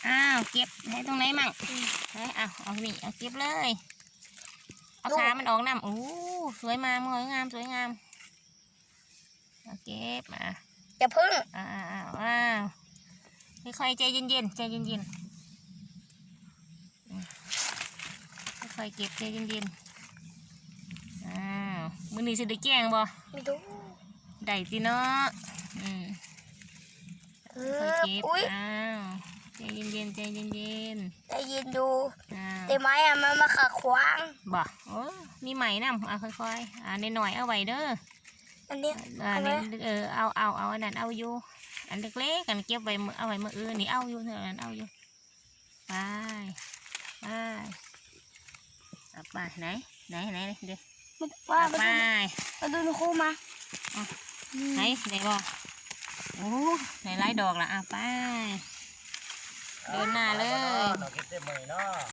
ອ້າວ ເກັບໃຫ້ຕົງໃດໝັ້ງ? ອືມ ເອົາ ເອົານີ້ ເອົາເກັບເລີຍ ເອົາ ໂອ້ ຂາມັນອອກນຳ. ໂອ້ ສວຍມາກ ສວຍງາມ ສວຍງາມ. ເອົາເກັບມາ ຢ່າເພິ່ງ ອ້າວ ອ້າວ ອ້າວ ຄ່ອຍໆ ໃຈເຢັນໆ ໃຈເຢັນໆ ອືມ ຄ່ອຍໆ ເກັບ ໃຈເຢັນໆ. ອ້າວ ມື້ນີ້ຊິໄດ້ແກງບໍ່? ບໍ່ຮູ້ ໄດ້ຕິເນາະ. ອືມ ເອີ ຄ່ອຍໆ ເກັບ ອຸ້ຍ ອ້າວ ໃຈເຢັນໆ ໃຈເຢັນໆ ໃຈເຢັນຢູ່. ອ້າວ ແຕ່ໄມ້ອະ ມັນມາຂັດຂວາງ. ບໍ່? ໂອ້ ມີໄມ້ນຳ. ເອົາ ຄ່ອຍໆ ອ່າ ນ້ອຍໆ ເອົາໄວ້ເດີ. ອັນນີ້ ອ່າ ເອົາໄວ້ ນີ້ ເອີ ເອົາ ເອົາ ເອົາອັນນັ້ນເອົາຢູ່ ອັນເລັກໆ ອັນເກັບໄວ້ມື້ ເອົາໄວ້ມື້ອື່ນນີ້ ເອົາຢູ່ ເທົ່ານັ້ນເອົາຢູ່. ໄປ ໄປ ເອົາໄປ ໄຫນ ໄຫນ ໄຫນ ເດ້ ມາ ມາ ເອົາໄປ ມາດູ ມາດູນະຄູມາ. ອືມ ໄຫນ ໄດ້ບໍ່? ໂອ້ ໄດ້ຫຼາຍດອກລະ. ເອົາໄປ ເດີນໜ້າເລີຍ.